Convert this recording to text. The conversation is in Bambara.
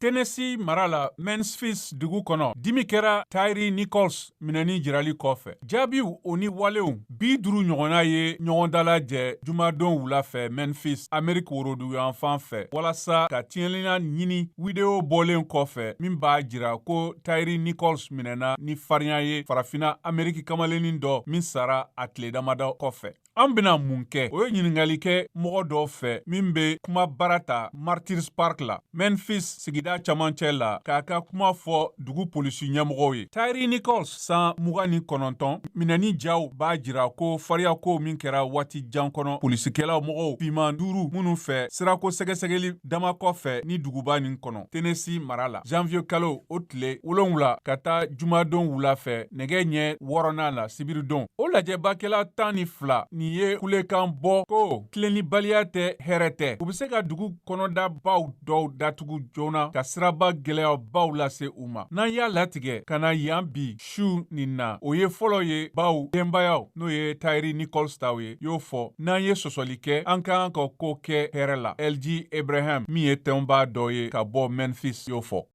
Tennessee mara la, Memphis dugu kɔnɔ, dimi kɛra Tyre Nichols minɛni jirali kɔfɛ. Jaabiw o ni walew 50 ɲɔgɔnna ye ɲɔgɔn dalajɛ jumadon wula fɛ Memphis, Ameriki woroduguyanfan fɛ, walasa ka tiɲɛlenya ɲini wideyo bɔlen kɔfɛ min b'a jira ko Tyre Nichols minɛna ni farinya ye farafina Ameriki kamalennin dɔ min sara a tile damadɔ kɔfɛ. An bɛna mun kɛ? O ye ɲininkali kɛ mɔgɔ dɔ fɛ min bɛ kuma baara ta Martyrs Park la, Memphis sigida camancɛ la, k'a ka kuma fɔ dugu polisi ɲɛmɔgɔw ye. Tyre Nichols, san 29, minɛni jaw b'a jira ko fariyako min kɛra waati jan kɔnɔ polisikɛlaw mɔgɔw finman duuru minnu fɛ sirako sɛgɛsɛgɛli dama kɔfɛ ni duguba nin kɔnɔ, Tennessee mara la, janvier kalo o tile 7 ka taa jumadon wula fɛ nɛgɛ ɲɛ wɔɔrɔnan la sibiridon. O lajɛbakɛla 12 nin ye kulekan bɔ ko tilennibaliya tɛ, hɛrɛ tɛ. U bɛ se ka dugu kɔnɔdabaw dɔw datugu joona ka siraba gɛlɛyabaw lase u ma. N'an y'a latigɛ ka na yan bi su nin na, o ye fɔlɔ ye, baw denbayaw, n'o ye Tyre Nichols taw ye, y'o fɔ. N'an ye sɔsɔli kɛ, an ka kan ka ko kɛ hɛrɛ la, LG Abraham, min ye tɔnba dɔ ye ka bɔ Memphis, y'o fɔ.